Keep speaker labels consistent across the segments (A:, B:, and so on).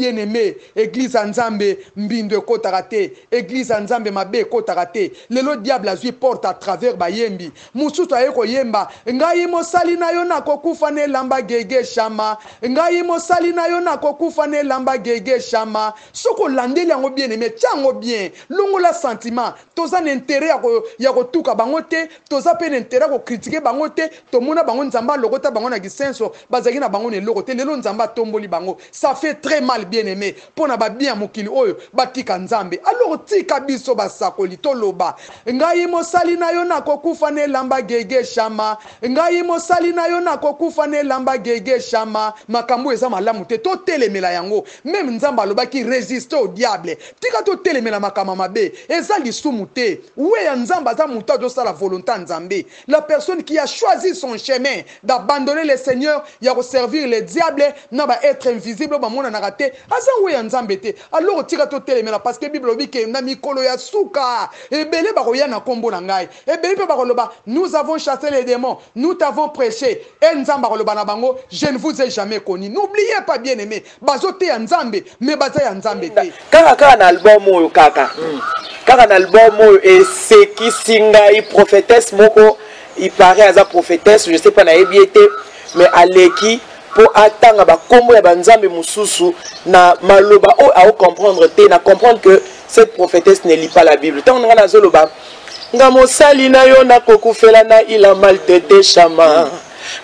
A: Bien aime, eglise ya Nzambe mbindo ekotaka te, eglise ya Nzambe mabe ekotaka te. Lelo diable azui porte à travers bayembi. Mosusu aye koyemba, ngai mosali na yo nakokufa na elamba gege shama, ngai mosali na yo nakokufa na elamba gege shama. Soki olandeli yango bien aime, tia yango bien, longola sentiment. Toza na interet ya kotuka bango te, toza pe na interet ya ko critiquer bango te. Tomona bango Nzambe alokota bango na kisenso, bazalaki na bango na eloko te, lelo Nzambe atomboli bango. Ça fait très mal bien aime pona ba bien ya mokili oyo batika Nzambe. Alors tika biso basakoli toloba, ngai mosali na yo nakokufa na elamba gege shama, ngai mosali na yo nakokufa na elamba gege shama. Makambo oyo eza malamu te, totelemela yango. Meme Nzambe alobaki resister au diable. Tika totelemela makambo ya mabe, eza lisumu te. We ya Nzambe aza mutu azo sala volonte ya Nzambe. La personne qui a choisi son chemin d'abandonner le Seigneur ya ko servir le diable na ba etre invisible oyo bamonanaka te, aza we ya Nzambe te. Alors tika totelemela parce que Bible elobi ke na mikolo ya suka ebele bakoya na kombo na ngai, ebele pe bakoloba nous avons chasse les demons, nous t'avons preche et Nzambe akoloba na bango je ne vous ai jamais connu. N'oubliez pas bien aime, bazoteya Nzambe mais baza ya Nzambe te.
B: Kaka kaka na album oyo kaka kaka na album oyo esekisi ngai prophetesse moko il paraît aza prophetesse je sais pas nayebi ye te mais aleki mpo atanga bakombo ya banzambe mosusu na maloba oyo ao comprendre te na comprendre que cette prophétesse ne lit pas la Bible. Ntango ngai nazoloba nga mosali na yo nakokufela na ila maltete shama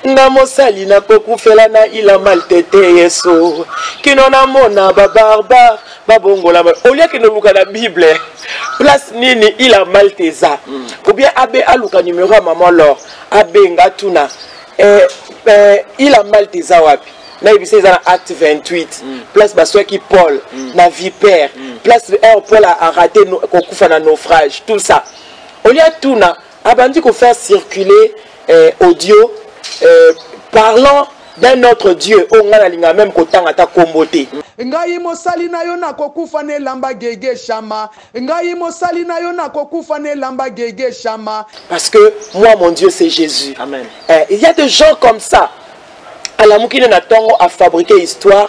B: nga mosali nakokufela na ila maltete yesu kino namona babarbare babongola olie akende oluka na bible place nini ila malte eza ou bien abe aluka numero ya mama lor abenga atuna eh, eh, ila malte eza wapi nayebisa eza na acte 28 place baswaki paul na vipere place heure paul arate kokufa na naufrage tout ça olie atuna abandi kofaire circuler eh, audio eh, parlant d'un autre dieu oyo ngai nalingaka meme kotanga ata kombo te.
A: Ngai mosali na yo nakokufa na elamba gege shama, ngai mosali na yo nakokufa na elamba gege shama.
B: Parce que moi mon Dieu c'est Jésus.
C: Amen.
B: Eh, il y a des gens comme ça. Alamuki ne na tongo a fabriquer histoire.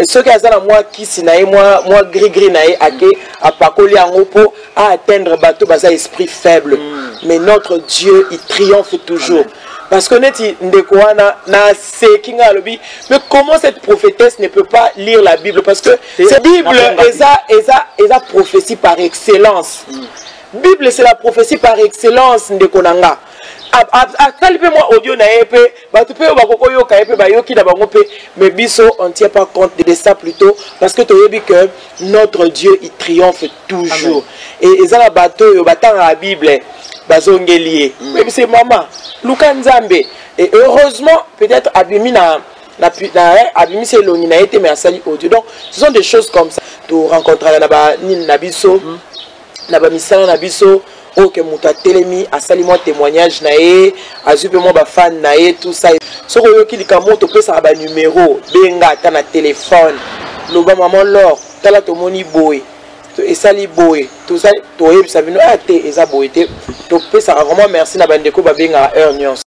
B: Soki aza na mwa kisi na ye mwa gris gris na ye ake apakoli yango mpo a atteindre bato baza esprit faible. Mais notre Dieu il triomphe toujours.
C: Amen.
B: Parce que neti ndeko wana na seki nga alobi mais comment cette prophétesse ne peut pas lire la Bible parce que cette Bible eza eza eza prophétie par excellence. Bible c'est la prophétie par excellence ndeko na nga. Asali mpe mwa audio na ye mpe bato mpe oyo bakoki koyoka ye mpe bayoki na bango mpe mais biso on tient pas compte de ça plutôt parce que toyebi que notre Dieu il triomphe toujours. Et eza na bato oyo batangaka Bible bazongeli ye. Oyebisi mama luka Nzambe et heureusement peut-être abimi na na na abimisi elongi na ye te mais asali audio. Donc ce sont des choses comme ça to rencontraka na ba nini na biso na ba misala na biso oyo ke moto atelemi asali mwa témoignage na ye azwi mpe mwa bafan na ye tout ça. Soki oyoki likambo oyo topesaka ba numero benga ata na telefone loba maman Laure tala tomoni boye esali boye toyebisa bino te eza boye te. Topesaka vraiment merci na bandeko babengaka heure nyonso.